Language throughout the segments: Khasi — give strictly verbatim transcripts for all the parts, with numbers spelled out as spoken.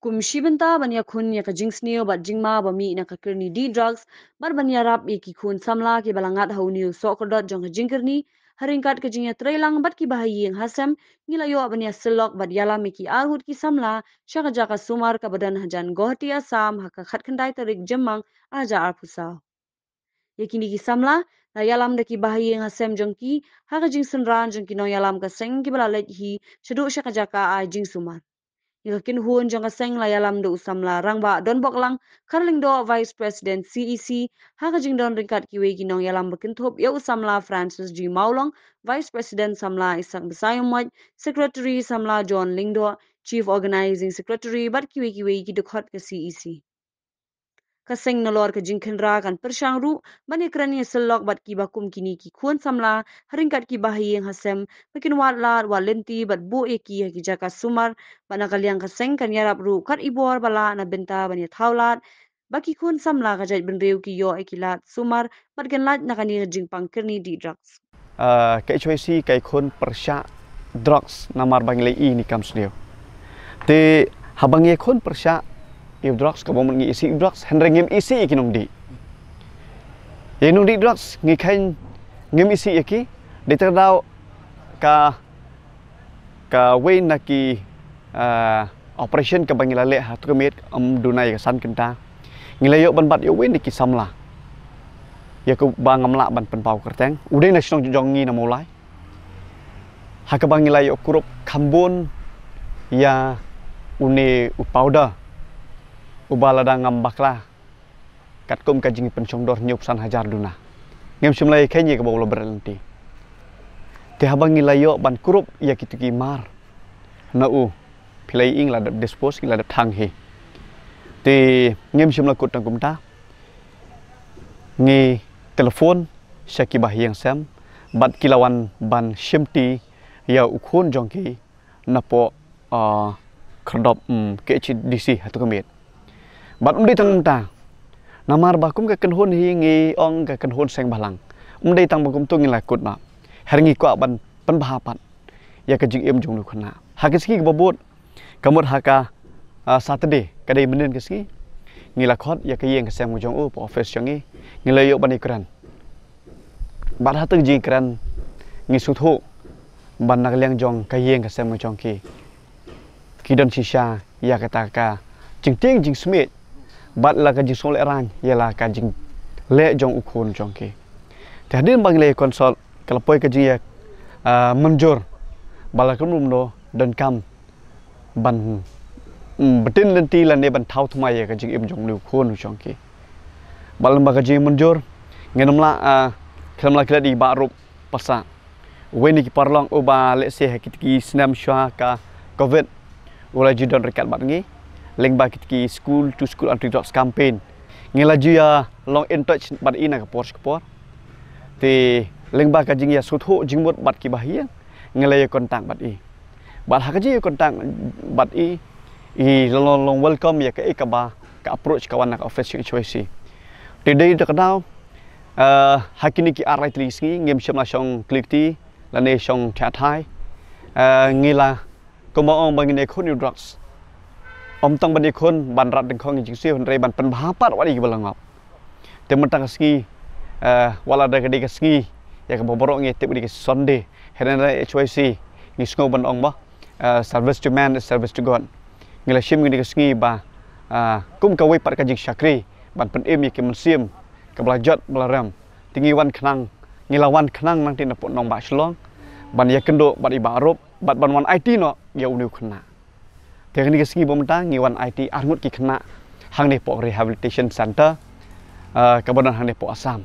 Kum shi bynta ban ïakhun ïa ka jingsniew bad jingma ba mih na ka kyrni dih drugs bad ban ïarap ïa ki khun samla kiba la ngat ha une u soh kordor jong ka jingkyrni, ha ryngkat ka jingïatreilang bad kiba ha ïing ha sem, ngi la ïoh ban ïasyllok bad ïalam ïa ki arngut ki samla sha ka jaka sumar kaba don hajan Guwahati, Assam, ha ka khatkhyndai tarik Jymmang arhajar arphew saw. Ïa kine ki samla la ïalam da kiba ha ïing ha sem jong ki ha ka jingsynran jong ki nongïalam ka seng kiba la leit hi shaduh sha ka jaka ai jingsumar. Ïa ka kynhun jong ka seng la ïalam da u samla Rangbah Donboklang Kharlyngdoh, Vice President C E C, ha ka jingdon ryngkat kiwei ki nongïalam ba kynthup ïa u samla Francis G Mawlong, Vice President, samla Isaac Basaiawmoit, Secretary samla John Lyngdoh, Chief Organising Secretary bad kiwei kiwei ki dkhot ka C E C. Ka seng nalor ka jingkhynra kan pyrshang ruh ban ïakren ïasyllok bad kiba kum kine ki khun samla ha ryngkat kiba ha ïing ha sem ba kin wad lad wad lynti bad buh ïa ki ha ki jaka sumar, bad na ka liang ka seng kan ïarap ruh kat i bor ba lah na bynta ban ïathaw lad ba ki khun samla ka jaitbynriew ki ïoh ïa ki lad sumar bad kin lait na kane ka jingpang kyrni dih drugs. Ah, ka H Y C ka ïakhun pyrshah drugs namar ba ngi la ïohi ne kam sniew. Te haba ngi ïakhun pyrshah ïa u drugs, kaba mut ngi isih ïa u drugs, hynrei ngim isih ïa ki nongdih. Ïa nongdih drugs ngi kheiñ ngim isih ïa ki. Dei tang daw ka kawei na ki, ah, operation kaba ngi la leh ha tu ka miet, ym duna ïa ka san kynta. Ngi la ïoh ban bat ïa uwei na ki samla ïa kaba ngam lah ban pynpaw kyrteng, u dei na shnong jong ngi na Mawlai. Ha kaba ngi la ïoh kurup kham bun ïa une u powder uba lada ngam bakla katkum ka jingpynshongdor hynñiewphew san hajar duna. Ngim shym la ïa kheiñ ïa kaba u la bret lynti. Te haba ngi la ïoh ban kurup ïa kitu ki mar na u, phi la ïohi ngi la dep dispose, ngi la dep thang hi. Te ngim shym la kut tang kumta. Ngi telephone sha kiba ha ïing sem bad ki la wan ban shimti ïa u khun jong ki napoh, ah, khyrdop, mm, K H A D C ha tu ka miet. Bad ym dei tang kumta, namar ba kum ka kynhun hi ngi ong ka kynhun seng bhalang, ym dei tang ba kumtu ngi la kut noh, hynrei ngi kwah ban pynbha pat ïa ka jingim jong une u khynnah. Ha ka sngi kaba bud, ka mut ha ka, ah, Saturday, ka dei mynnin ka sngi, ngi la khot ïa ka ïing ka sem ka jong u, pa office jong ngi, ngi la ïoh ban ïakren. Bad ha tu ka jingkren ngi sngewthuh ba na ka liang jong ka ïing ka sem ka jong ki, ki don shisha ïa kata ka jingtieng jingsmiej bad la ka jingsngewlehraiñ ïa la ka jingleh jong u khun jong ki. Te hadien ba ngi la consult, ka la poi ka jingïa, ah, mynjur ba la kumno kumno donkam ban, mm, btin lynti lane ban thaw thymmai ïa ka jingim jong une u khun u jong ki. Bad lem bad ka jingmynjur, ngin ym lah, ah, khlem lah klet ïa i Bah Rup Passah, uwei na ki paralok uba lehse ha kit ki snem shuwa ka covid u la ju don ryngkat bad ngi lyngba kit ki school to school anti drugs campaign. Ngi la ju ïa long in touch bad i na ka por sha ka por. Te lyngba ka jingïasngewthuh jingmut bad kiba ha ïing, ngi la ïa contact bad i. Bad ha ka jingïa contact bad i, i la long long welcome ïa kaei kaba ka approach ka wan na ka office jong H Y C. Te dei da ka daw, eh, ha kine ki ar lai tylli ki sngi ngim shym la shong kylli kti lane shong thiah thai. Eh, ngi la, kumba ong ba ngin ïakhun ïa u drugs, ym tang ban ïakhun ban rat dyngkhong ïa jingsniew, hynrei ban pynbha pat wat ïa kiba la ngop. Te mynta ka sngi, eh, wat la da ka dei ka sngi ïa kaba baroh ngi tip ka dei ka Sunday, hynrei H Y C ngi sngew ban ong ba, eh, service to man is service to God. Ngi la shim kane ka sngi ba, eh, kum kawei pat ka jingshakri ban pynim ïa ki mynsiem kaba la jot ba la rem. Te ngi wan khnang, ngi la wan khnang nangta napoh nongbah Shillong ban ïakynduh bad i Bah Rup bad ban wan aiti noh ïa une u khynnah. Te kane ka sngi ba mynta ngi wan aiti arngut ki khynnah hangne poh rehabilitation center, eh, kaba don hangne poh Assam.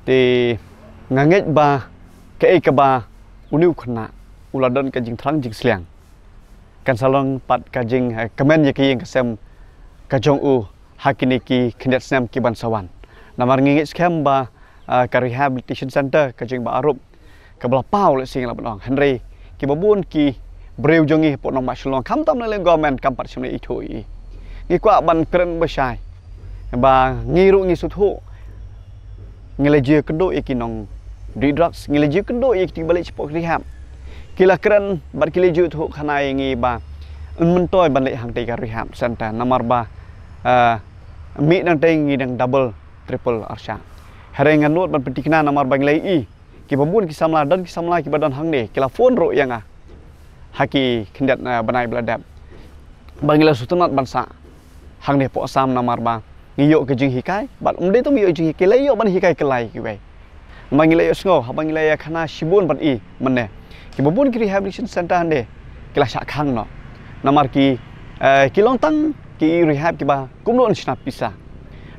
Te nga ngeit ba kaei kaba une u khynnah u la don ka jingthrang jingsliang, kan sa long pat ka jing, eh, kmen ïa ka ïing ka sem ka jong u ha kine ki khyndiat snem ki ban sa wan. Namar ngi ngeit skhem ba, ah, ka rehabilitation center ka jong i Bah Rup kaba la paw lehse ngi la ban ong, hynrei kiba bun ki briew jong ngi hapoh nongbah Shillong, khamtam na liang government kam pat shym la ithuh ïa i. Ngi kwah ban kren ba shai ba ngi ruh ngi sngewthuh, ngi la ju ïakynduh ïa ki nongdih drugs, ngi la ju ïakynduh ïa kito kiba leit shapoh rehab. Ki la kren bad ki la ju ïathuh khana ïa ngi ba, Myntoi ban leit hangtei ka rehab center namar ba, ah, mih nangtei ngi dang double, triple arshah. Hynrei ngan nud ban pyntikna namar ba ngi la ïohi kiba bun ki samla, don ki samla kiba don hangne ki la phone ruh ïa nga ha ki khyndiat, ah, bnai ba la dep ba ngi la sngewtynnat ban sah hangne poh Assam namar ba ngi ïoh ka jinghikai, bad ym dei tang ïoh jinghikai, la ïoh ban hikai kyllai kiwei. Namar ngi la ïohsngew haba ngi la ïa khana shibun bad i mynne, kiba bun ki rehabilitation center hangne ki la shah khang noh. Namar ki, eh, ki long tang ki rehab kiba kumno yn shnat pisa.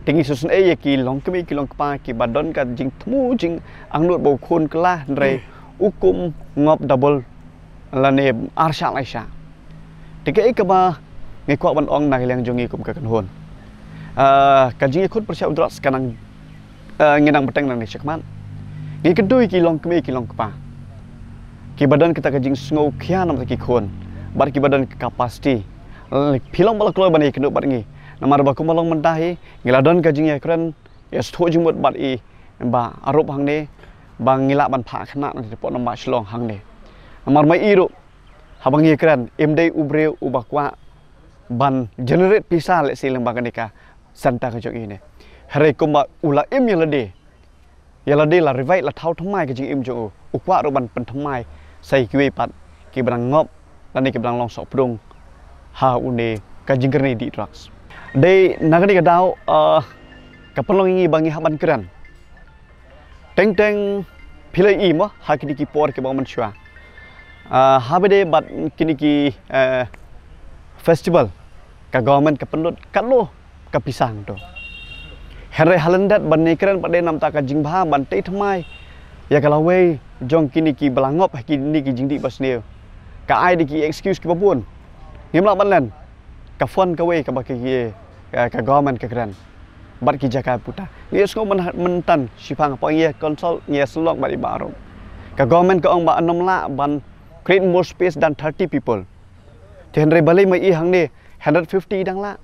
Te ngi sngewsynei ïa ki longkmie ki longkpa kiba don ka jingthmu jingangnud ba u khun kylla hynrei u kum ngop double lane arshah laishah. Te kaei kaba ngi kwah ban ong na ka liang jong ngi kum ka kynhun, ah, ka jingïakhun pyrshah u drugs ka nang, ah, ngi nang bteng nangne shakhmat. Ngi kyntu ïa ki longkmie ki longkpa kiba don kita ka jingsngewkhia namar ki khun bad kiba don ka capacity. Phi long ba la kloi ban ïakynduh bad ngi namar ba kumba long mynta hi ngi la don ka jingïakren ïa sngewthuh jingmut bad i ba arup hangne ba ngi lah ban phah khynnah na ka pdeng nongbah Shillong hangne. Namar ma i ruh haba ngi kren, im dei u briew uba kwah ban generate pisa lehse lyngba kane ka center ka jong i ne. Hynrei kumba u la im ïa lade, ïa lade la revive, la thaw thymmai ka jingim jong u, u kwah ruh ban pynthymmai sa ïa kiwei pat kiba dang ngop lane kiba dang long sohpdung ha une ka jingkyrni dih drugs. Dei na kane ka daw, ah, ka pynlong ïa ngi ba ngi hap ban kren. Teng teng phi la ïohi mo ha kine ki por kiba mynshuwa, ah, haba dei bad kine ki, eh, festival, ka government ka pynlut katno ka pisa hangto. Hynrei ha lyndet ban ïakren pat dei namar ka jingbha ban tei thymmai ïa ka lawei jong kine kiba la ngop ha kine ki jingdih basniew, ka ai da ki excuse kiba bun. Ngim lah ban len, ka fund kawei kaba ka, ka, ka government ka kren bad ki jaka puta. Ngi ïohsngew myn, myntan shiphang hapoh ngi ïa consult, ngi ïa synlong bad i Bah Arup. Ka government ka ong ba ym lah ban create more space than thirty people. Te hynrei balei ma i hangne hundred fifty i dang lah.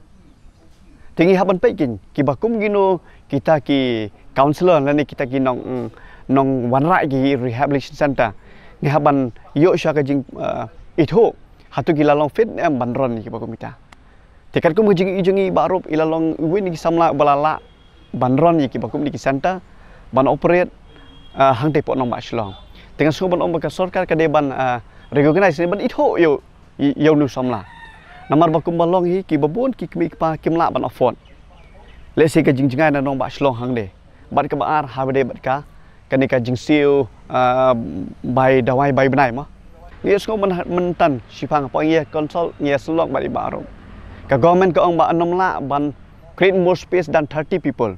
Te ngi hap ban peit keiñ kiba kum kino kita ki counsellor lane kita ki nong, nongwanrah ki rehabilitation center. Ngi hap ban ïoh shuwa ka jing, eh, ithuh hato ki la long fit ne em ban run ïa kiba kum kita. Te katkum ka jingïohi jong ngi Bah Arup i la long uwei na ki samla ba la lah ban run ïa kiba kum kine ki center ban operate, ah, hangtei pdeng nongbah Shillong. Te nga sngew ban ong ba ka sorkar ka dei ban, ah, recognize ne ban ithuh ïa u, ïa une u samla. Namar ba kumba long hi kiba bun ki kmie kpa kim lah ban afford lehse ka jingjngai na nongbah Shillong hangne. Bad kaba ar haba dei bad ka kane ka jingsiew, ah, bai dawai bai bnai mo. Ngi ïohsngew myn, myntan shiphang hapoh ngi ïa consult, ngi ïa synlong bad i Bah Arup. Ka government ka ong ba ym lah ban create more space than thirty people.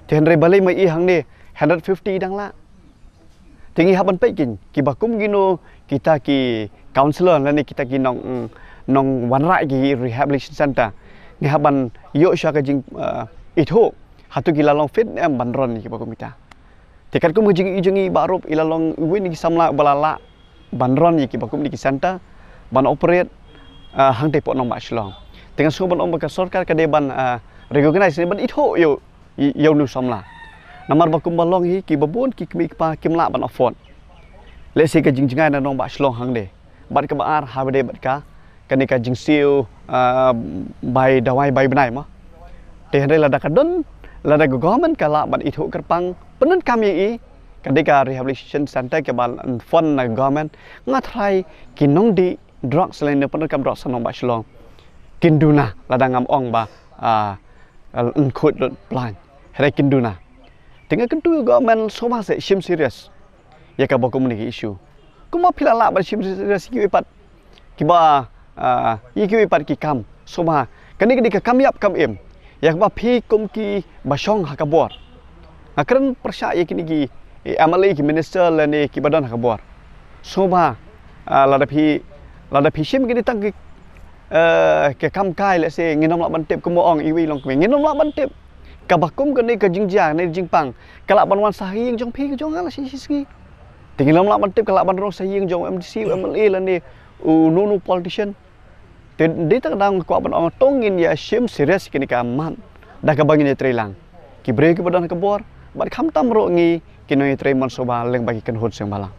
Te hynrei balei ma i hangne hundred fifty i dang lah. Te ngi hap ban peit keiñ kiba kum kino kita ki counsellor lane kita ki nong, nongwanrah ki rehabilitation center. Ngi hap ban ïoh shuwa ka jing, eh, ithuh hato ki la long fit ne em ban run ïa kiba kum kita. Te katkum ka jingïohi jong ngi Bah Arup i la long uwei na ki samla ba la lah ban run ïa kiba kum kine ki center ban operate, ah, hangtei pdeng nongbah Shillong. Te nga sngew ban ong ba ka sorkar ka dei ban, ah, recognize ne ban ithuh ïa u, ïa une u samla. Namar ba kumba long hi kiba bun ki kmie kpa kim lah ban afford lehse ka jingjngai na nongbah Shillong hangne. Bad kaba ar haba dei bad ka kane ka jingsiew, ah, bai dawai bai bnai mo. Te hynrei lada ka don, lada ka government ka lah ban ithuh kyrpang pyndonkam ïa i, ka dei ka rehabilitation center kaba la fund na ka government, nga tharai ki nongdih drugs lane pyndonkam drugs ha nongbah Shillong kin duna lada ngam ong ba, ah, yn khuid lut plan. Hynrei kin duna. Te nga kyntu government sngewbha seh shim serious ïa kaba kum kine ki issue. Kumba phi la lah ban shim serious ïa kiwei pat kiba, ah, ïa kiwei pat ki kam sngewbha. Kane ka dei ka kam ïap kam im ïa kaba phi kum kiba shong ha ka bor. Nga kren pyrshah ïa kine ki, eh, M L A, ki minister lane kiba don ha ka bor. Sngewbha, ah, lada phi, lada phi shim kine tang ki, eh, ki kam kai lehse ngin ym lah ban tip, kumba ong iwei i longkmie, ngin ym lah ban tip kaba kum kane ka jingjia ne jingpang ka lah ban wan sha ha ïing jong phi ka jong nga la shi shi sngi. Te ngin ym lah ban tip ka lah ban rung sha ha ïing jong u M D C, u M L A lane uno uno u politician. Te dei tang da nga kwah ban ong to ngin ïa shim serious kane ka mat da kaba ngin ïa trei lang ki briew kiba don ha ka bor bad khamtam ruh ngi ki nongïatrei mon sngewbha lyngba ki kynhun seng bhalang.